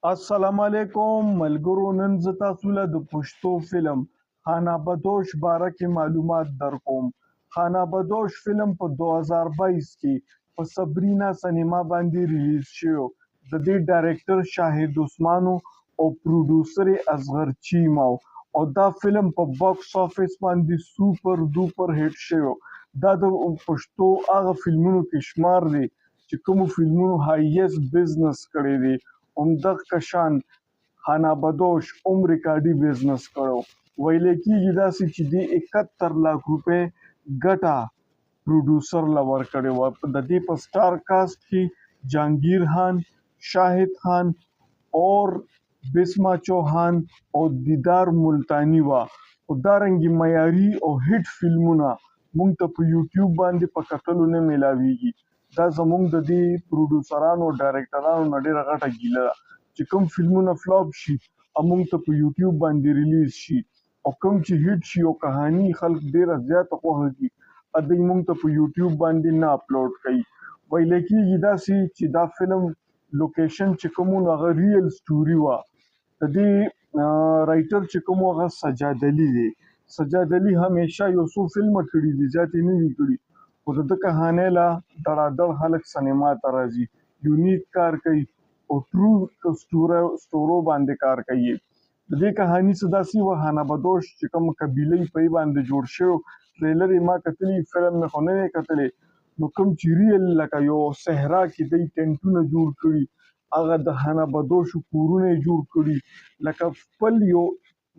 السلام علیکم ملګرو، نن زه تاسو له د پښتو فلم خانه بدوش باره کې معلومات درکوم. خانه بدوش فلم په 2022 کې په سبرینا سینما باندې ریلیز شوی. د دې ډایرکټر شاهد عثمان او پروډوسر یې اصغر چیما، او دا فلم په باکس آفس باندې سوپر دوپر هټ شوی. دا د پښتو هغه فلمونو کې شمار دی چې کومو فلمونو هایست بزنس کړی دی. همدغه شان خانه بدوش هم ریکارډي بزنس کړو. ویل کېږي داسې چې دې 71 لاک روپۍ ګټه پروډوسر له ورکړې وه. د دې په سټار کاسټ کې جهانګیر خان، شاهد خان اور بسما چوهان او دیدار ملتانی وه. خو دارنګې معیاري او هټ فلمونه موږ ته په یوټیوب باندې په کتلو نه میلاویږي. دا زموږ د دې پروډوسرانو او ډایرکټرانو نه ډېره غټه ګیله ده چې کوم فلمونه فلاپ شي او موږ ته په یوټیوب باندې ریلیز شي، او کوم چې هټ شي او کهانی خلک ډېره زیاته خوښه کړي، دوی موږ ته په یوټیوب باندې نه اپلوډ کوي. ویل کېږي داسې چې دا فلم لوکیشن چې کوم و نو هغه ریل سټوري وه. د دې رایټر چې کوم و هغه سجاد علي دی. سجاد علي همیشه یو څو فلمه کړي دي، زیات یې نه دي کړي، خو د ده کهانۍ له دړادړ خلک سینما ته راځي، یونیک کار کوي او ټرو سټورو باندې کار کوي. د دې کهاني څه داسې وه، خانه بدوش چې کوم قبیله یې په یې باندې جوړ شوی، ټریلر یې ما کتلی، فلم مې خو نه دی کتلی. نو کوم چې ریل لکه یو صحرا کې دی ټینټونه جوړ کړي، هغه د خانه بدوشو کورونه یې جوړ کړي، لکه خپل یو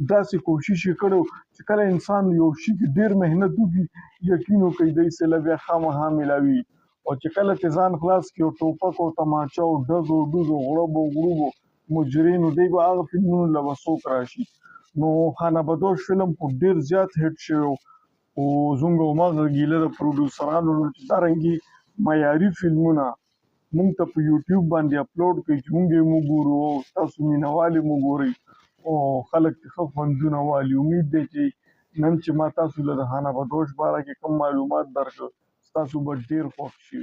داسې کوشش یې کړی چې کله انسان یو شي کې ډېر محنت وکړي، یقین وکړي دی څه له بیا خامخا میلاوي. او چې کله چې ځان خلاص کړي او ټوپک او تماچه او ډزو ډوزو غړبو غړوبو مجرینو دی به هغه فلمونو له به څوک راشي. نو خانه بدوش فلم خو ډېر زیات هټ شوی او زموږ هماغه ګیله د پروډوسرانو چې دارنګې معیاري فلمونه موږ ته په یوټیوب باندې اپلوډ کړي چې موږ یې وګورو او تاسو مینهوال یې وګورئ او خلک ترې ښه خوندونه والي. امید دی چې نن چې ما تاسو له د خانه بدوش باره کې کوم معلومات درکړ، ستاسو به ډېر خوښ شي.